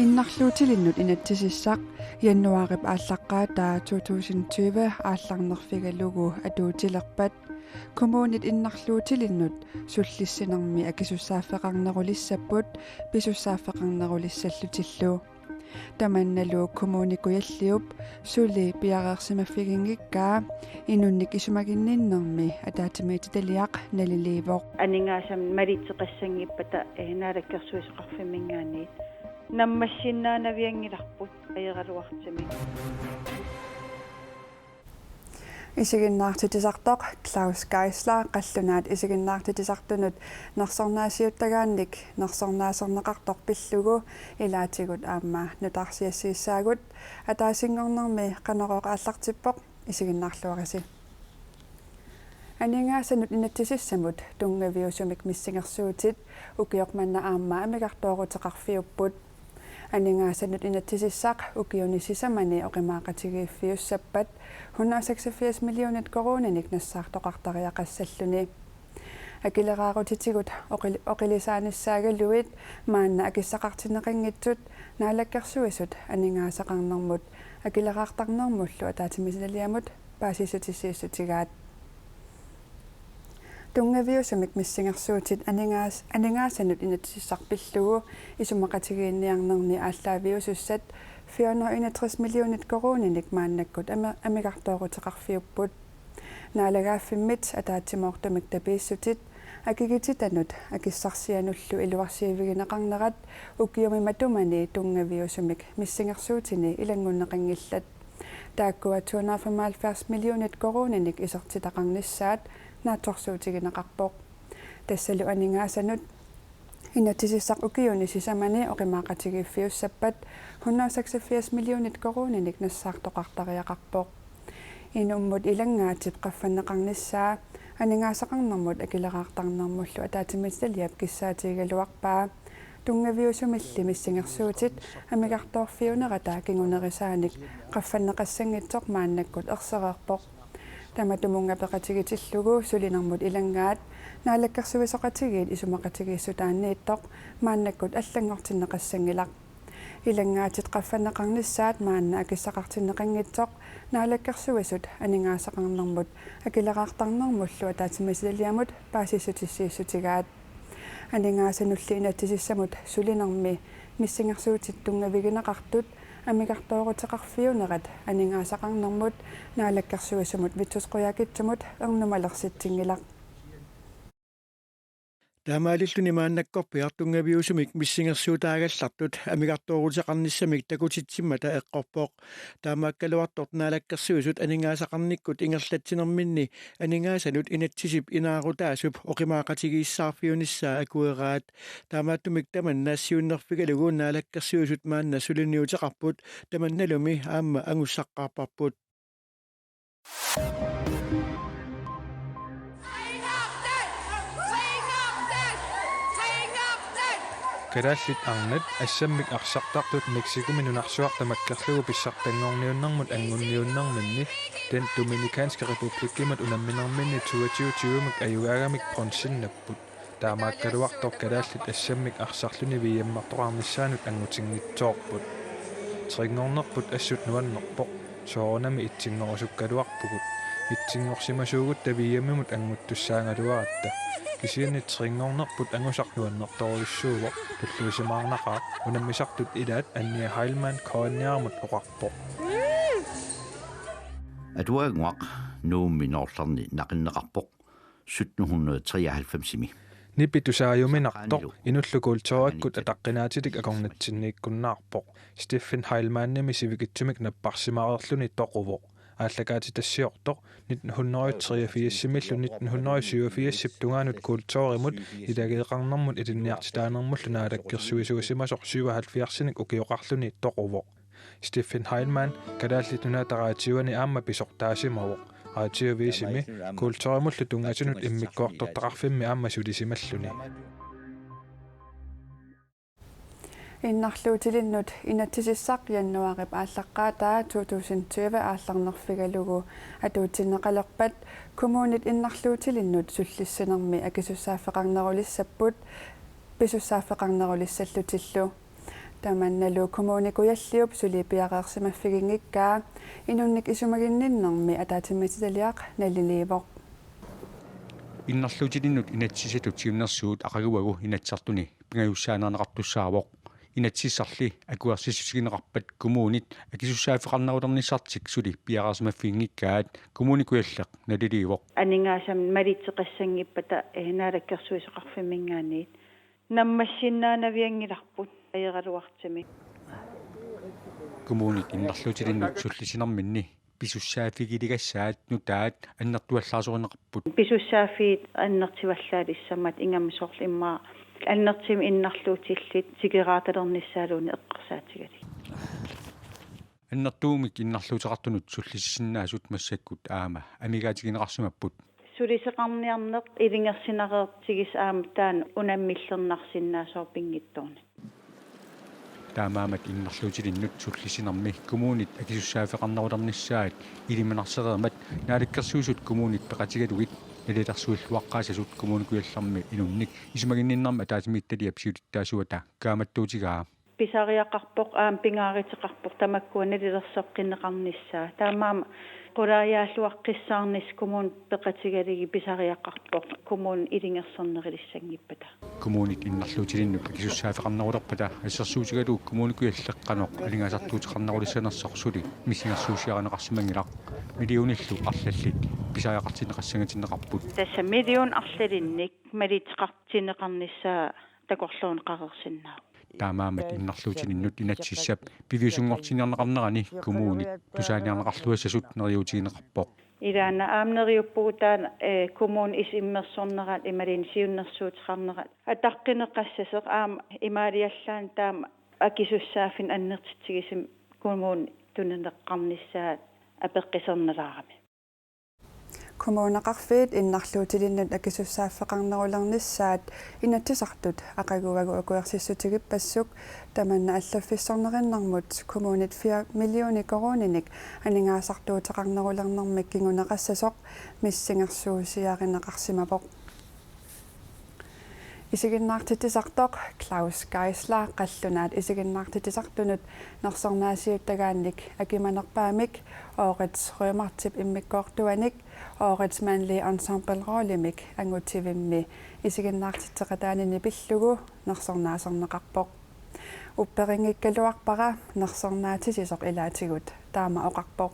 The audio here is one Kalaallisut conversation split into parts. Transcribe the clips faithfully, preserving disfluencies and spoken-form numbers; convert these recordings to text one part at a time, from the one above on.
Innarluutilinnut inatsisissaq januaarip aallaqqaataa to tusind tyve aallarnerfigalugu atuutilerpat kommunit innarluutilinnut sullissinermi akisussaaffeqarnerulissapput pisussaaffeqarnerulissallutillu. Tamannalu Kommune Kujalliup suli piareersimaffiginngikkaa inunnik isumaginninnermi ataatsimiititaliaq naliliivoq. Aningaasamik malitseqassanngippata, eh, naalakkersuisoqarfimminngaanniit naammassinnaanavianngilarput ajornartorsiortumik. Isiginnaartitsisartoq Claus Geisler qallunaat isiginnaartitsisartunut nersornaasiuttagaannik nersornaaserneqartoq pillugu ilaatigut aamma nutaarsiassiissaagut ataasinngornermi Qanorooq aallartippoq, isiginnaarluarisi. Aningaasanut inatsisissamut tunngaviusumik missingersuutit ukioq manna aamma amigartooruteqarfiupput. Aningaasanut inatsisissaq ukiuni sisamani oqimaaqatigiiffiussappat hundrede og seksogfirs millionit koruuninik nassaartoqartariaqassalluni. Akileraarutitigut oqil-, oqilisaanissaagaluit maanna akissaqartinneqanngitsut Naalakkersuisut aningaasaqarnermut akileraartarnermullu ataatsimiititaliamut paasissutissiissutigaat. Tunngaviusumik missingersuutit aningaas-, aningaasanut inatsisissaq pillugu isumaqatigiinniarnerni aallaaviusussat fire hundrede og enogtres millionit koruuninik maannakkut ami-, amigartooruteqarfiupput. Naalagaaffimmit ataatsimoortumik tapiissutit akikititanut akissarsianullu iluarsiivigineqarnerat ukiumi matumani tunngaviusumik missingersuutini ilanngunneqanngillat. Taakkua to hundrede og femoghalvfjerds millionit koruuninik isertitaqarnissaat naatsorsuutigineqarpoq. Tassalu aningaasanut inatsisissaq ukiuni sisamani oqimaaqatigiiffiussappat hundrede og seksogfirs millionit koruuninik nassaartoqartariaqarpoq. Inummut ilanngaatip qaffanneqarnissaa aningaasaqarnermut akileraartarnermullu ataatsimiititaliap kissaatigigaluarpaa. Tunngaviusumilli missingersuutit amigartoorfiunerata kingunerisaanik qaffanneqassanngitsoq maannakkut ersereerpoq. Tamatumunnga peqatigitillugu sulinermut ilanngaat naalakkersuisoqatigiit isumaqatigiissutaanniittoq maannakkut allanngortinneqassanngilaq. Ilanngaatit qaffanneqarnissaat maanna akissaqartinneqanngitsoq naalakkersuisut aningaasaqarnermut akileraartarnermullu ataatsimiititaliamut paasissutissiissutigaat. Aningaasanulli inatsisissamut sulinermi missingersuutit tunngavigineqartut amigartooruteqarfiunerat aningaasaqarnermut naalakkersuisumut vittus qujaukitsumut ernumalersitsinngilarput. Taamaalilluni maannakkorpiaq tunngaviusumik missingersuutaagallartut amigartooruteqarnissamik takutitsimmata eqqorpoq. Taamaakkaluartoq Naalakkersuisut aningaasaqarnikkut ingerlatsinerminni aningaasanut inatsisip inaarutaasup oqimaaqatigiissaarfiunissaa akueraat. Taamaattumik tamanna siunnerfigalugu Naalakkersuisut maanna suliniuteqarput, tamannalumi aamma angussaqqaarparput. Kalaallit arnat assammik arsartartut Mexikomi nunarsuaq tamakkerlugu pissartanngorniunnermut angunniunnerminni, Den Dominikanske Republikkimut unamminerminni toogtyve tyvemik ajugaagamik bronzinnapput. Taamaakkaluartoq kalaallit assammik arsarluni V M-ertoqarnissaanut angutinngitsoorput. Trinngornerput assut nuannerpoq. Soorunami itsinngorusukkaluarpugut. Itsinngorsimasuugutta V M-imut anguttussaagaluaratta. Kisianni trinngornerput angusaq nuannertorujussuuvoq, tulluusimaarnaqaaq, unammisartut ilaat Anja Heilmann K N R-imut oqarpoq. Atuagaq Nuummi Noorlerni naqinneqarpoq sytten hundrede treoghalvfemsimi. Nipi tusaajuminartoq inullu kulturikkut ataqqinaatilik akornatsinniikkunnaarpoq. Stephen Heilmannimi sivikitsumik napparsimareerluni toquvoq. Aallakaatitassiortoq nitten hundrede treogfirsimillu nitten hundrede syvogfirsip tungaanut kulturimut ilageeqarnermut ilinniartitaanermullu naalakkersuisuusimasoq syvoghalvfjerdsinik ukioqarluni toquvoq. Stephen Heilmann Kalaallit Nunaata Raatiuani aamma pisortaasimavoq. Raatiuviisimi kulturimullu tunngasunut immikkoortortaqarfimmi aamma sulisimalluni. Innarluutilinnut inatsisissaq januaarip aallaqqaataa to tusind tyve aallarnerfigalugu atuutsinneqalerpat kommunit innarluutilinnut sullissinermi akisussaaffeqarnerulissapput pisussaaffeqarnerulissallutillu. Tamannalu Kommune Kujalliup suli piareersimaffiginngikkaa inunnik isumaginninnermi ataatsimiititaliaq naliliivoq. Innarluutilinnut inatsisissatut siunnersuut aqaguagu Inatsisartuni pingajussaaneerneqartussaavoq. Inatsisissarli akuersissutigineqarpat kommunit akisussaaffeqarnerulernissartik suli piareersimaffiginngikkaat Kommune Kujalleq naliliivoq. Aningaasanik malitseqassanngippata, eh, naalakkersuisoqarfimminngaanniit naammassinnaanavianngilarput ajoraluartumik. Kommunit innarluutilinnut sullisinerminni pisussaaffigiligassaat nutaat annertuallaasorineqarput. Pisussaaffiit annertuallaalissammat ingammik soorlu immaqa annertuumik innarluutillit tikeraartalernissaaluunniit eqqarsaatigalugit. Annertuumik innarluuteqartunut sullisisinnaasut massakkut aamma amigaatigineqarsimapput. Sulisoqarniarneq ilungersunartigissaaq aamma taanna unammillernarsinnaasoq pinngitsoornani. Taamaammat innarluutilinnut sullisinermi kommunit akisussaaffeqarnerulernissaat ilimanarsereermat Naalakkersuisut kommunit peqatigalugit nalilersuilluaqqaassasut Kommune Kujallermi inunnik isumaginninnermi ataatsimiititaliap siulittaasuata kaammattuutigaa. Pisariaqarpoq aamma pingaaruteqarpoq tamakkua nalilersoqqinneqarnissaat. Taamaammat qulaajaarluaqqissaarnissaq kommunit peqatigalugit pisariaqarpoq kommunit ilungersornerulissanngippata. Kommunit innarluutilinnut akisussaaffeqarnerulerpata assersuutigalugu Kommune Kujalleq qanoq aningaasartuuteqarnerulissanersoq suli missingersuusiarineqarsimanngilaq. Millionillu arlallit pisariaqartinneqassangatinneqarput. Tassa million arlalinnik malitseqartinneqarnissaa takorloorneqareersinnaavoq. Taamaammat innarluutilinnut inatsisissap piviusunngortinniarneqarnerani kommunit tusaaniarneqarluassasut neriuutigineqarpoq. Ilaanni aamma neriuppugut taanna, eh, kommunit isummersornerat imaluunniit siunnersuuteqarnerat ataqqineqassasoq aamma imaaliallaannaq taama akisussaaffimmik annertutigisumik kommunit tunineqarnissaat apeqqusernalaarami. Kommuneqarfiit innarluutilinnut akisussaaffeqarnerulernissaat Inatsisartut aqaguagu akuersissutigippassuk tamanna allaffissornerinnarmut kommunit fire millioner koruuninik aningaasartuuteqarnerulernermik kinguneqassasoq missingersuusiarineqarsimavoq. Isiginnaartitsisartoq Claus Geisler qallunaat isiginnaartitsisartunut nersornaasiuttagaannik akimanerpaamik Årets Rømertip immikkoortuanik Årets Mandlige Ensemble Rollemik angutivimmi isiginnaartitseqataanini pillugu nersornaaserneqarpoq. Upperinngikkaluarpara nersornaatisisoq ilaatigut taama oqarpoq.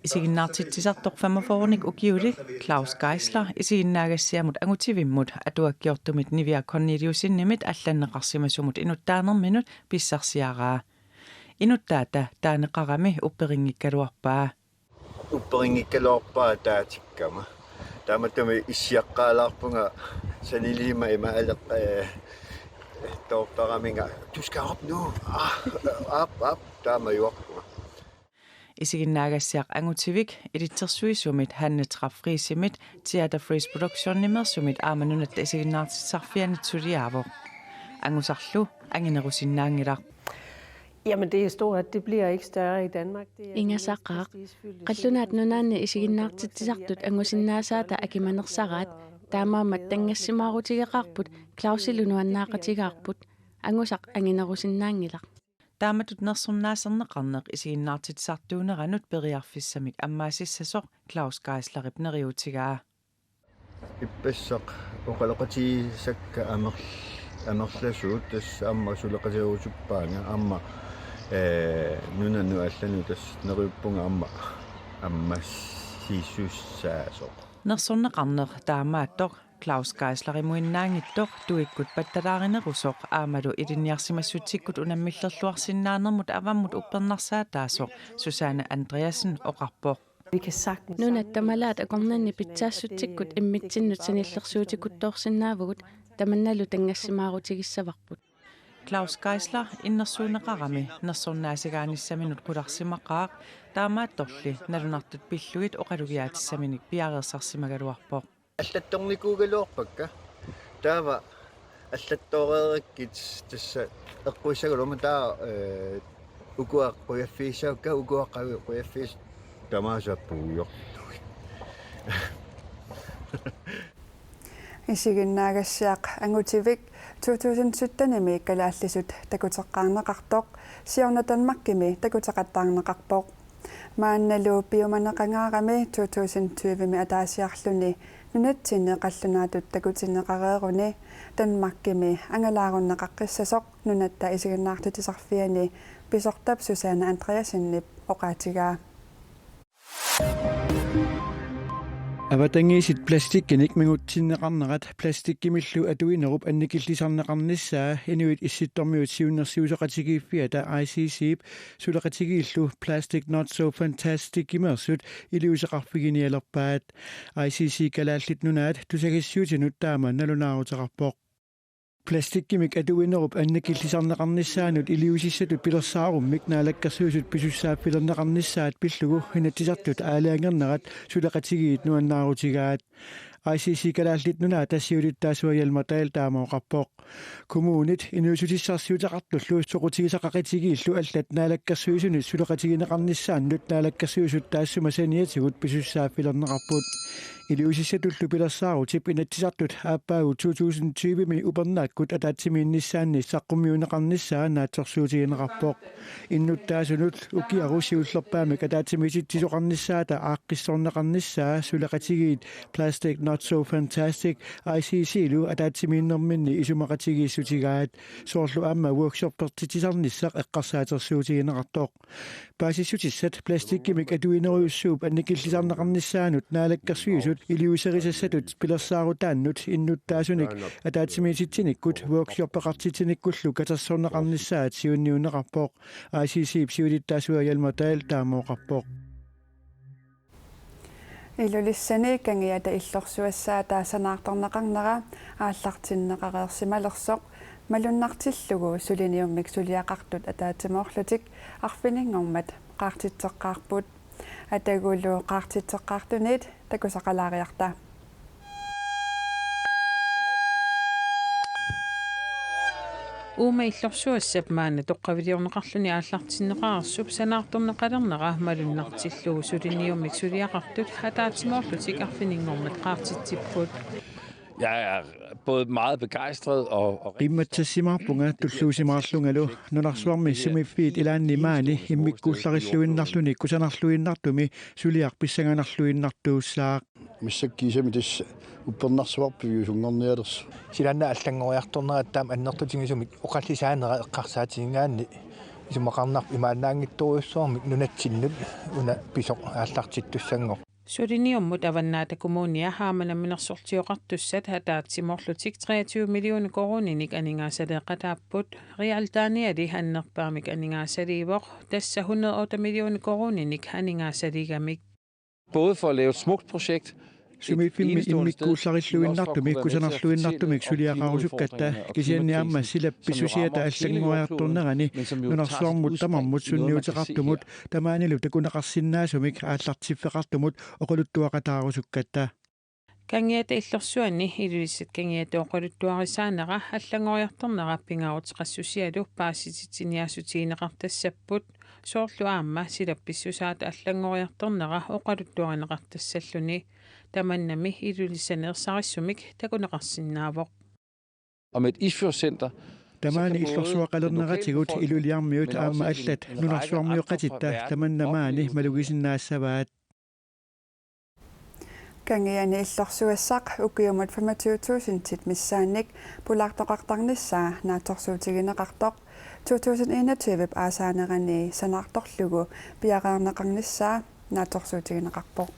Isiginnaartitsisartoq femogfyrrenik ukiulik Claus Geisler isiginnaagassiamut angutivimmut atuakkiortumit Niviaq Korneliussenimit allanneqarsimasumut inuttaanerminut pissarsiaraa. Inuttaata taaneqarami upperinngikkaluarpaa. Upperinngikkaluarpara taatikkama. Taamatummi issiaqqaalaarpunga saniliima imaaleq, eh, toortaramiga: "Du skal op nu." Ah, op, op, taamajuarpunga. Isiginnaagassiaq angutivik ilitsersuisumit Hanne Trapp Friesimit Teater Fries Productionimeersumit aamma Nunatta Isiginnaartitsisarfianit suliaavoq. Angusarlu anginerusinnaanngilaq. Jamen, det er stort. Det bliver ikke større i Danmark. Det er den mest Ingasaqaaq. Prestigefyldte scene, Qallunaat man kan Nunaanni sige i Danmark, så vi er Isiginnaartitsisartut rigtig angusinnaasaata glade for, at vi har akimanersaraat, fået taamaammat opgaven, og det er tanngassimaarutigeqaarput, øh, Clausilu nuannaaqatigaarput, angusaq anginerusinnaanngilaq. Taamatut nersornaaserneqarneq isiginnaartitsisartuuneranut periarfissamik ammaassissasoq Claus Geislerip neriuutigaa. Ippassaq oqaloqatigisakka amer-, amerlasuut tassa aamma suleqatigigusuppaanga aamma, eh, nunanut allanut tassa neriuppunga aamma ammassissussaasoq. Nersorneqarneq taamaattoq Claus Geislerimuinnaanngitsoq tuikkut pattalaarinerusoq aammalu ilinniarsimassutsikkut unammillerluarsinnaanermut avammut uppernarsaataasoq Susanne Andreassen oqarpoq. Vi kan sagtens Nunat sammenligne tamalaat akornanni pitsaassutsikkut immitsinnut sanillersuutikuttoorsinnaavugut, tamannalu tanngassimaarutigissavarput. Claus Geisler innersuunneqarami nersornaasigaannissaminut qularsimaqaaq, taamaattorli nalunartut pillugit oqalugiaatissaminik piareersarsimagaluarpoq. Allattornikuugaluarpakka. Taava allattooreerakkit tassa eqquissagaluaruma taava, eh, Ukua qujaffigissaakka, ukua qavi qujaffiis tamaasa puujoq. Isiginnaagassiaq Angutivik to tusind syttenimi kalaallisut takuteqqaarneqartoq siorna Danmarkimi takuteqattaarneqarpoq. Maannalu piumaneqangaarami to tusind tyvemi ataasiarluni nunatsinni qallunaatut takutinneqareeruni Danmarkimi angalaarunneqaqqissasoq Nunatta Isiginnaartitsisarfiani pisortap Susanne Andreassenip oqaatigaa. Avatangiisit plastikkinik mingutsinneqarnerat plastikkimillu atuinerup annikillisarneqarnissaa Inuit Issittormiut Siunnersuisoqatigiiffiata I C C-p suleqatigiillu Plastic Not So Fantastic-imeersut iliuuseqarfiginialerpaat. I C C Kalaallit Nunaat tusagassiuutinut taama nalunaaruteqarpoq. Plastikkimik atuinerup annikillisarneqarnissaanut iliuusissatut pilersaarummik Naalakkersuisut pisussaaffilerneqarnissaat pillugu Inatsisartut aalajangernerat suleqatigiit nuannaarutigaat. I C C Kalaallit Nunaata siulittaasua Hjalmar Dahl taama oqarpoq. Kommunit inuussutissarsiuteqartullu soqutigisaqaqatigiillu allat Naalakkersuisunit suleqatigineqarnissaannut Naalakkersuisut taassuma saniatigut pisussaaffilerneqarput. Iliuusissatullu pilersaarutip Inatsisartut aappaagu to tusind tyvemi upernaakkut ataatsimiinnissaanni saqqummiunneqarnissaa naatsorsuutigineqarpoq. Innuttaasunut ukiaru siullerpaamik ataatsimiititsisoqarnissaata aaqqissorneqarnissaa suleqatigiit Plastic Not So Fantastic I C C-lu ataatsimiinnerminni isumaqatigiissutigaat, soorlu aamma workshoppertitsisarnissaq eqqarsaatersuutigineqartoq. Paasissutissat plastikkimik atuinerujussuup annikillisarneqarnissaanut Naalakkersuisut iliuuserisassatut pilersaarutaannut innuttaasunik ataatsimiititsinikkut workshoppeqartitsinikkullu katersorneqarnissaat siunniunneqarpoq. I C C-p siulittaasua Hjalmar Dahl taama oqarpoq. Ilulissani Kangiata Illorsuassaata sanaartorneqarnera aallartinneqareersimalersoq malunnartillugu suliniummik suliaqartut ataatsimoorlutik arfininngormat qaartitseqqaarput. Atagulu qaartitseqqaartunit takusaqalaariarta. Uuma Illorsuassap maanna toqqaviliorneqarluni aallartinneqareersup sanaartorneqalernera malunnartillugu suliniummik suliaqartut ataatsimoorlutik arfininngormat qaartitsipput. Jeg er både meget begejstret og, og Qimmatsassimaarpunga tulluusimaarlungalu, nunarsuarmi sumiiffiit ilaanni maani immikkuullarilluinnarluni kusanarluinnartumi suliaq pissanganarluinnartuussaaq. Massakkut kiisami tassa uppernarsuarpiviusunngornialersoq. Silaanna allanngoriartornera taama annertutigisumik oqallisaanera eqqarsaatigigaanni isumaqarnarpoq imaannaanngitsorujussuarmik nunatsinnut una pisoq aallartittussanngorpoq. Suliniummut Avannaata Kommunia aamma Namminersortioqartussat ataatsimoorlutik treogtyve millioner koruuninik aningaasaleeqataapput. Realdaniali annerpaamik aningaasaliivoq, tassa hundrede otte millioner koruuninik aningaasaliigamik. Både for at lave et smukt projekt, sumiiffimmi immikkuullarilluinnartumik kusanarluinnartumik suliaqarusukkatta, kisianni aamma silap pissusiata allanngoriartornerani nunarsuarmut tamarmut sunniuteqartumut tamaanilu takuneqarsinnaasumik aallartiffeqartumut oqaluttuaqataarusukkatta. Kangiata Illorsuani Ilulissat Kangiata oqaluttuarisaanera allanngoriartornera pingaaruteqassusialu paasititsiniaassutigineqartassapput, soorlu aamma silap pissusaata allanngoriartornera oqaluttuarineqartassalluni. Tamannami Ilulissani ersarissumik takuneqarsinnaavoq. Og med et isfjordscenter, tamaani illorsuaqalerneratigut Ilulissarmiut aamma allat nunarsuarmioqatitta tamanna maani malugisinnaassavaat. Kangiani Illorsuassaq ukiumut femogtyve tusindit missaannik pulaartoqartarnissaa naatsorsuutigineqartoq to tusind enogtyve-p aasaanerani sanaartorlugu piareerneqarnissaa naatsorsuutigineqarpoq.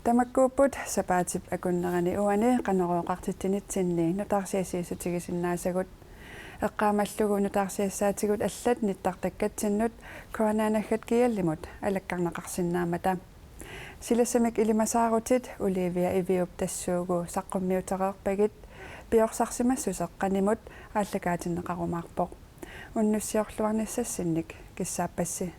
Tamakkuupput sapaatip akunnerani uani Qanorooqartitsinitsinni nutaarsiassiissutigisinnaasagut. Eqqaamallugu nutaarsiassaatigut allat nittartakkatsinnut K N R naggat G L-imut alakkarneqarsinnaammata. Silassamik ilimasaarutit Olivia Iviup tassuugu saqqummiutereerpagit, piorsarsimassuseq qanimut aallakaatinneqarumaarpoq. Unnussiorluarnissassinnik kissaappassi.